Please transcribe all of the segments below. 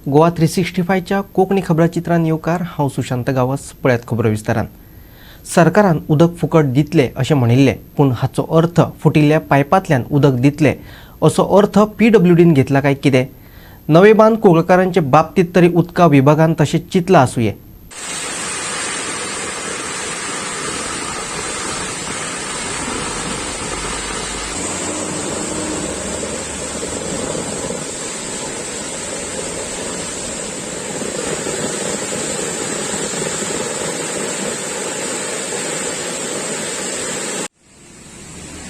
गोवा 365च्या कोंकणी खबराचित्रान येवकार. हांव सुशांत गांवस. पळयात खबरो विस्तारान. सरकारान उदक फुकट दितले अशें म्हणिल्लें, पूण हाचो अर्थ फुटिल्ल्या पायपांतल्यान उदक दितले असो अर्थ पीडब्ल्यूडीन घेतला काय कितें? नवे बांद कुंकळकारांचे बाबतींत तरी उदका विभागान तशें चिंतलां आसुये.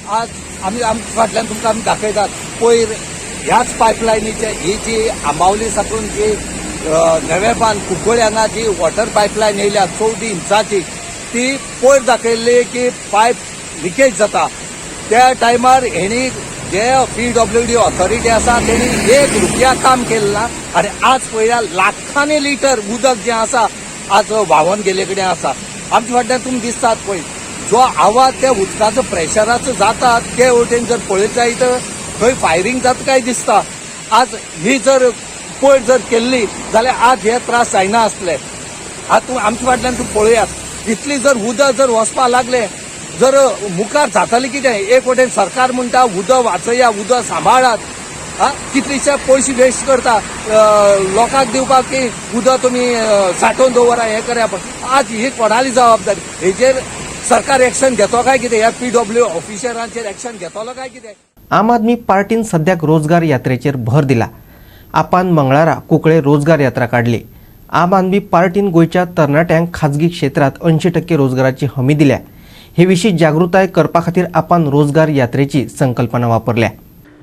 आज आमी आमच्या फाटल्यान तुमकां आमी दाखयतात, पयर ह्याच पायपलायनीचे ही जी आंबावली साकून जी नवेबान कुंकळ्ळी हांगा जी वॉटर पायपलायन येयल्या 14 इंचाची, ती पयर दाखयल्ली की पायप लिकेज जाता. त्या टायमार हेणी जे पीडब्ल्यूडी ऑथॉरिटी आसा तेणी एक रुपया काम केलें ना आनी आज पळयल्यार लाखांनी लिटर उदक जें आसा आज व्हांवन गेल्ले कडेन आसा. आमच्या फाटल्यान तुमी दिसतात पळय, जो आवाज त्या उदकाचो प्रेशराचो जाता ते वटेन जर पळयत जायत थंय फायरींग जाता काय दिसता. आज ही जर पयर जर केल्ली जाल्यार आज हे त्रास जायना आसले. आतां आमच्या फाटल्यान तूं पळयात, इतली जर उदक जर वचपाक लागलें जर मुखार जातालें कितें? एक वटेन सरकार म्हणटा उदक वाचया, उदक सांबाळात, हा कितलेशे पयशे वेस्ट करता लोकांक दिवपाक की उदक तुमी सांठोवन दवरा, हें करा. पण आज ही कोणाली जबाबदारी? हेजेर सरकार एक्शन घेतो काय कितें? ह्या पीडब्ल्यू ऑफिसरांचेर एक्शन घेतलो काय कितें? आम आदमी पार्टीन सद्याक रोजगार यात्रेचेर भर दिला. आपान मंगळारा कुंकळे रोजगार यात्रा काडली. आम आदमी पार्टीन गोंयच्या तरणाट्यांक खाजगी क्षेत्रांत 80% रोजगाराची हमी दिल्या. हे विशीं जागृताय करपा खातीर आपान रोजगार यात्रेची संकल्पना वापरल्या.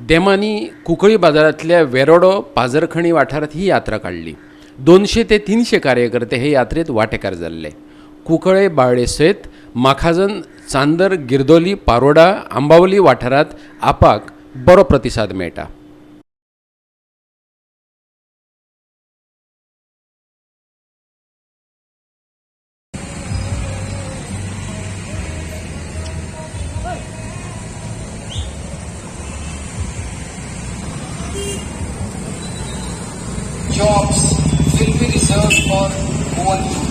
देमानी कुंकळी बाजारांतल्या वेरोडो पाजरखणी वाठारांत ही यात्रा काडली. 200 ते 300 कार्यकर्ते हे यात्रेत वांटेकार जाल्ले. कुंकळे बाळे सयत माखाजन, चांदर, गिरदोली, पारोडा, आंबावली वाठारांत आपाक बरो प्रतिसाद मेळटा. Jobs will be reserved for Goan youth.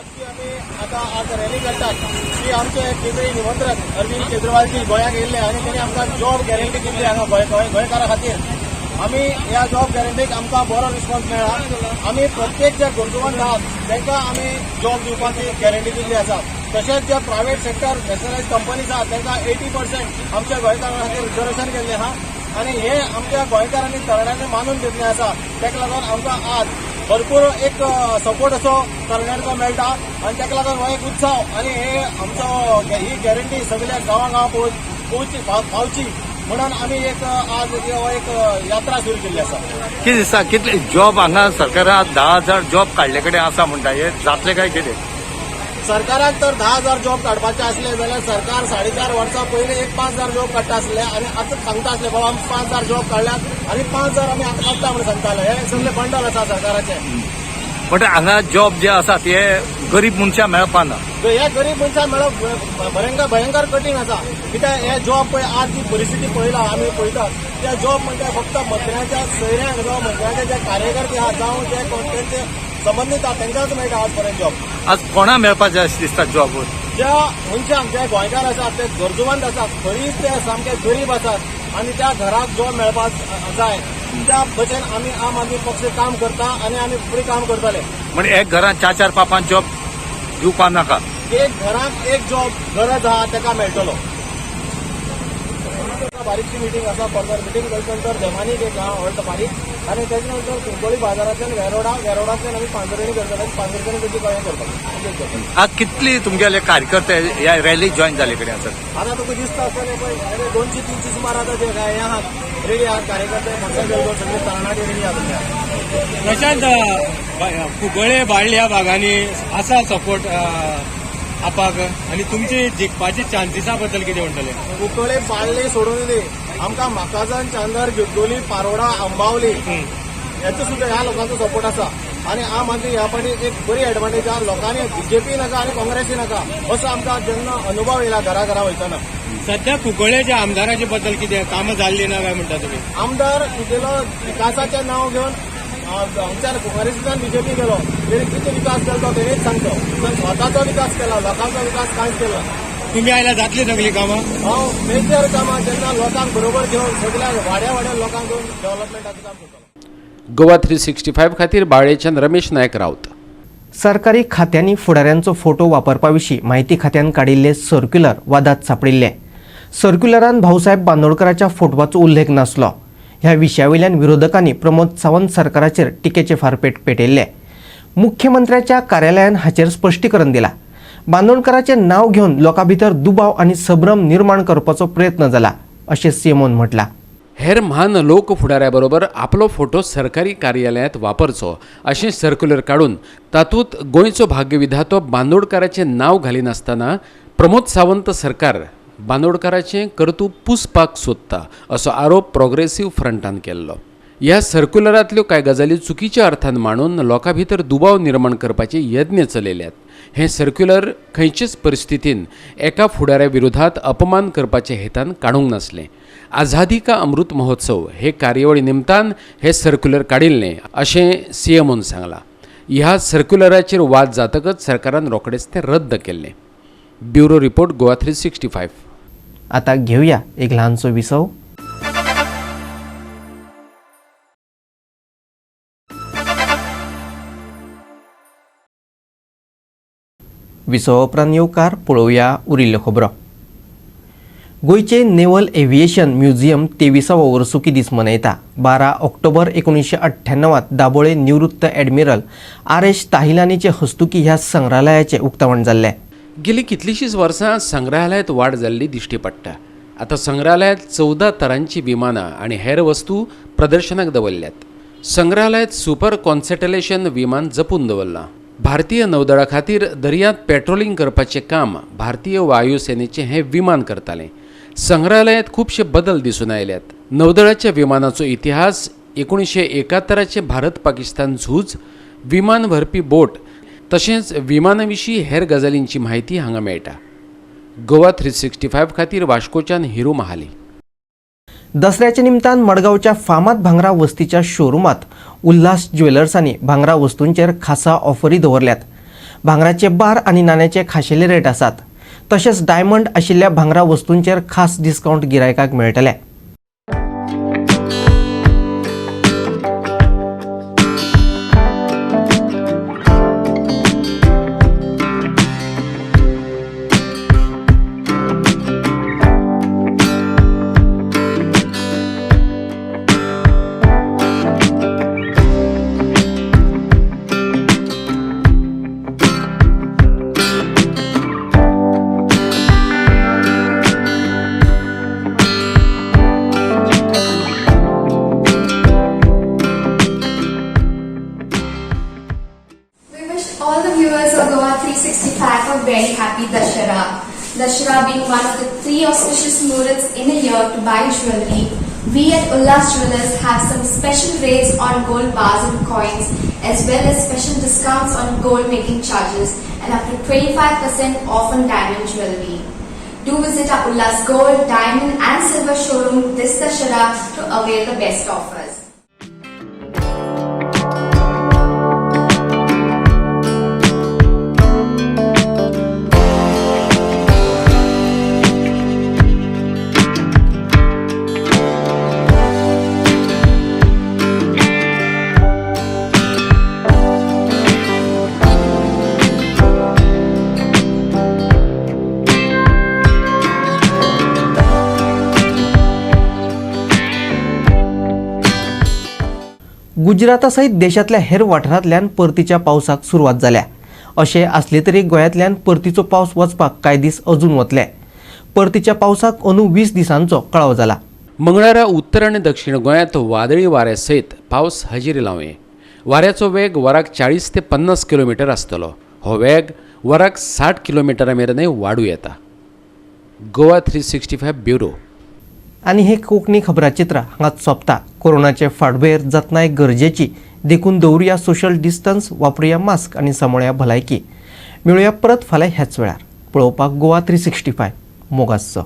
आज आमी आतां आज रॅली काडटात ती आमचे केंद्रीय निमंत्रक अरविंद केजरीवालजी गोंयांत येयल्ले आनी तेणी आमकां जॉब गॅरंटी दिल्ली हांगा गोंयकारां खातीर. आमी ह्या जॉब गॅरंटीक आमकां बरो रिस्पॉन्स मेळ्ळा. आमी प्रत्येक जे गरजूवंत आहात तांकां आमी जॉब दिवपाची गॅरंटी दिल्ली आसा. तशेंच जे प्रायव्हेट सेक्टर नॅशनलायज कंपनीज आहात तांकां 80% आमच्या गोंयकारां खातीर रिजर्वेशन केल्लें आहा आनी हे आमच्या गोंयकारांनी तरणाट्यांनी मानून घेतलें आसा. ताका लागून आमकां आज भरपूर एक सपोर्ट असो तरणाट्यांचो मेळटा आनी ताका लागून हो एक उत्सव आनी हे आमचो ही गॅरंटी सगल्या गांवां गांवां पावची म्हणून आमी एक आज हो एक यात्रा सुरू केल्ली आसा. कितें दिसता, कितले जॉब हांगा सरकारान 10,000 जॉब काडले कडेन आसा म्हणटा, हे जातले काय कितें? सरकाराक तर 10,000 जॉब काडपाचे आसले जाल्यार सरकार 4.5 वर्सां पयलीं एक 5,000 जॉब काडटा आसले आनी आतां सांगता आसले बाबा आमी 5,000 जॉब काडल्यात आनी 5,000 आमी आतां काडटा म्हणून सांगताले. हे सगळे बंडल आसा सरकाराचे. बट हांगा जॉब जे आसा ते गरीब मनशां मेळपा ना. हे गरीब मनशां मेळप भयंकर कठीण आसा. कित्याक हे जॉब पळय आज जी परिस्थिती पळयला आमी पळयतात त्या जॉब म्हणजे फक्त मंत्र्यांच्या सोयऱ्यांक जावं मंत्र्यांचे जे कार्यकर्ते आहात जावं जे तांचे संबंदीत आहात तांकांच मेळटा आज पर्यंत जॉब. आज कोणा मेळपाचें अशें दिसता जॉब? ज्या मनशांक जे गोंयकार आसात ते गरजूवंत आसात, खरीच ते सामके गरीब आसात आनी त्या घराक जॉब मेळपाक जाय त्या भशेन आमी आम आदमी पक्ष काम करता आनी आमी फुडें काम करतले. म्हणजे एक घरांत 4-4, 5-5 जॉब दिवपा नाका? एक घरांत एक जॉब गरज आहा ताका मेळटलो. बारीकशी मिटींग आसा. फर्दर मिटींग जाल्या नंतर देमानीक एक हॉल्ट बारीक आनी तेजे नंतर कुंकळी बाजारांतल्यान वेरोडा, वेरोडांतल्यान आमी पांजरणी करतले आनी पांजरणी तेजी कळ्ळें करतले. आज कितली तुमगेले कार्यकर्ते ह्या रॅलीक जॉईन जाले कडेन आसात? आतां तुका दिसता आसतलें पळय 200-300 सुमार आतां जे काय हे आहात रेडी आहात कार्यकर्ते, मोटरसायकल सगळे तरणाटे रेडी आहात. प्रशांत, कुंकळे बाळ्ळी ह्या भागांनी आसा सपोर्ट आपाक आनी तुमची जिखपाची चान्सीसा बद्दल कितें म्हणटले? कुंकळे बाळ्ळी सोडून दी, आमकां म्हाकाजन, चांदर, गिड्डोली, पारोडा, आंबावली हेचो सुद्दां ह्या लोकांचो सपोर्ट आसा. आनी आम आदमी ह्या फावटी एक बरी एडवांटेज आहा, लोकांनी बीजेपी नाका आनी काँग्रेसी नाका असो आमकां जेन्ना अनुभव येयला घरा घरा वयतना. सध्या कुंकळ्ळेच्या आमदाराचे बद्दल कितें कामां जाल्ली ना काय म्हणटा तुमी? आमदार तुगेलो विकासाचें नांव घेवन आमच्या काँग्रेसींतल्यान बीजेपी गेलो, तेणी कितें विकास केलो तो तेणीच सांगचो. पण स्वताचो विकास केला, लोकांचो विकास कांयच केलो. तुमी आयल्या जातली सगळीं कामां? हांव मेजर कामां जेन्ना लोकांक बरोबर घेवन सगळ्या वाड्या वाड्या लोकांक घेवन डेव्हलपमेंटाचें काम करतलो. गोवा 365 खातीर बाळेच्यान रमेश नायक राऊत. सरकारी खात्यांनी फुडाऱ्यांचो फोटो वापरपा विशीं म्हायती खात्यान काडिल्ले सर्क्युलर वादात सांपडिल्ले. सर्क्युलरान भाऊसाहेब बांदोडकराच्या फोटवाचो उल्लेख नासलो. ह्या विशया वयल्यान विरोधकांनी प्रमोद सावंत सरकाराचेर टिकेचे फारपेट पेटयल्ले. मुख्यमंत्र्याच्या कार्यालयान हाचेर स्पश्टीकरण दिलां. बांदोडकराचें नांव घेवन लोकां भितर दुबाव आनी संभ्रम निर्माण करपाचो प्रयत्न जाला अशें सीएमओन म्हटलां. हेर म्हान लोक फुडाऱ्या बरोबर आपलो फोटो सरकारी कार्यालयांत वापरचो अशें सर्क्युलर काडून तातूंत गोंयचो भाग्यविधातो बांदोडकाराचें नांव घालिनासतना प्रमोद सावंत सरकार बांदोडकाराचें कर्तूब पुसपाक सोदता असो आरोप प्रोग्रेसीव फ्रंटान केल्लो. ह्या सर्क्युलरांतल्यो कांय गजाली चुकीच्या अर्थान मांडून लोकां भितर दुबाव निर्माण करपाचे यत्न चलयल्यात. हें सर्क्युलर खंयचेच परिस्थितीन एका फुडाऱ्या विरोधात अपमान करपाचे हेतान काडूंक नासलें. आझादी का अमृत महोत्सव हे कार्यावळी निमतान हें सर्क्युलर काडिल्लें अशें सीएमओन सांगलां. ह्या सर्क्युलराचेर वाद जातकच सरकारान रोखडेंच तें रद्द केल्लें. Bureau report, Goa 365. आता घेऊया एक ल्हानसो विसव. विसवा उपरांत येवकार पळोवया उरिल्ल्यो खबरो. गोंयचे नेव्हल एव्हिएशन म्युझियम 23वो वर्सुकी दीस मनयता. 12 ऑक्टोबर 1998 दाबोळे निवृत्त ॲडमिरल RS ताहिलानीचे हस्तुकी ह्या संग्रहालयाचें उक्तावण जाल्लें. गेली कितलींशींच वर्सां संग्रहालयांत वाड जाल्ली दिश्टी पडटा. आतां संग्रहालयांत 14 तरांची विमानां आनी हेर वस्तू प्रदर्शनाक दवरल्यात. संग्रहालयांत सुपर कॉन्स्टलेशन विमान जपून दवरलां. भारतीय नौदळा खातीर दर्यांत पेट्रोलिंग करपाचें काम भारतीय वायुसेनेचें हें विमान करतालें. संग्रहालयांत खुबशे बदल दिसून आयल्यात. नौदळाच्या विमानाचो इतिहास, 1971 भारत पाकिस्तान झूज, विमान व्हरपी बोट तशेंच विमाना विशीं हेर गजालींची म्हायती हांगा मेळटा. गोवा 365 खातीर वास्कोच्यान हिरू महाली. दसऱ्याच्या निमतान मडगांवच्या फामाद भांगरा वस्तीच्या शोरुमात उल्हास ज्वेलर्सांनी भांगरा वस्तूंचेर खासा ऑफरी दवरल्यात. भांगराचे बार आनी नाण्याचे खाशेले रेट आसात. तशेंच डायमंड आशिल्ल्या भांगरा वस्तूंचेर खास डिस्कावंट गिरायकाक मेळटले. We wish all the viewers of Goa 365 a very happy Dashera. Dashera being one of the 3 auspicious muhurats in a year to buy jewellery, we at Ullas Jewellers have some special rates on gold bars and coins, as well as special discounts on gold making charges and up to 25% off on diamond jewellery. Do visit our Ullas Gold, Diamond and Silver showroom this Dashera to avail the best offers. गुजराता सयत देशांतल्या हेर वाठारांतल्यान परतीच्या पावसाक सुरवात जाल्या. अशें आसलें तरी गोंयांतल्यान परतीचो पावस वचपाक कांय दीस अजून वतले. परतीच्या पावसाक अंदू 20 दिसांचो कळाव जाला. मंगळारा उत्तर आनी दक्षिण गोंयांत वादळी वाऱ्या सयत पावस हजेरी लावये. वाऱ्याचो वेग वराक 40 ते 50 किलोमिटर आसतलो. हो वेग वराक 60 किलोमिटरा मेरेनय वाडूं येता. गोवा 365 ब्युरो. आनी हे कोंकणी खबराचित्र हांगाच सोंपता. कोरोनाचे फाटभुंयेर जतनाय गरजेची, देखून दवरुया सोशल डिस्टन्स, वापरुया मास्क आनी सांबाळया भलायकी. मेळुया परत फाल्यां ह्याच वेळार. पळोवपाक गोवा 365 मोगासचो.